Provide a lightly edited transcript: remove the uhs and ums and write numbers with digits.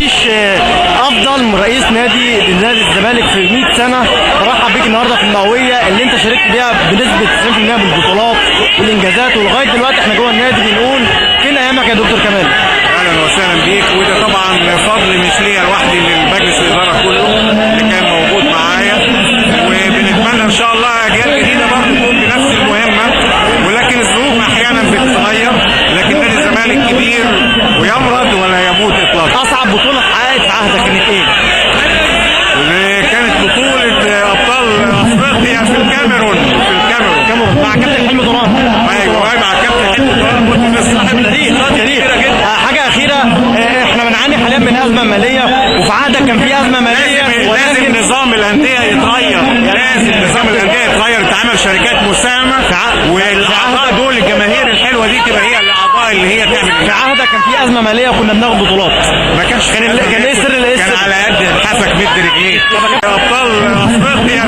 مفيش افضل رئيس نادي لنادي الزمالك في 100 سنة. برحب بيك النهارده في المئويه اللي انت شاركت بيها بنسبة 90% من البطولات والانجازات، ولغاية دلوقتي احنا جوه النادي بنقول فين ايامك يا دكتور كمال؟ اهلا وسهلا بيك، وده طبعا فضل مش ليا لوحدي، للمجلس الادارة كله اللي كان موجود معايا، وبنتمنى ان شاء الله اجيال جديدة برضه تقوم بنفس المهمه، ولكن الظروف احيانا بتتغير، لكن نادي الزمالك كبير ويمرض ولا يموت اطلاقا. اصعب بطوله اتحققت في عهدك كانت ايه؟ كانت بطوله ابطال افريقيا في الكاميرون، في الكاميرون كاميرون مع كابتن حلمي طولان. ايوه مع كابتن حلمي طولان، كنت صاحب تاريخ تاريخ. حاجة اخيره، احنا بنعاني حاليا من ازمة ماليه، وفي عهدك كان في ازمة ماليه. لازم نظام الاندية يتغير، لازم نظام الاندية يتغير، تعمل شركات مساهمة، والاعضاء دول الجماهير الحلوة دي تبقى هي الاعضاء اللي هي تعمل. في عهدك كان في ازمة ماليه وكنا بناخد بطولات. ما كانش كان ايه سر كان على قد حسك مد رجليك. ابطال افريقيا.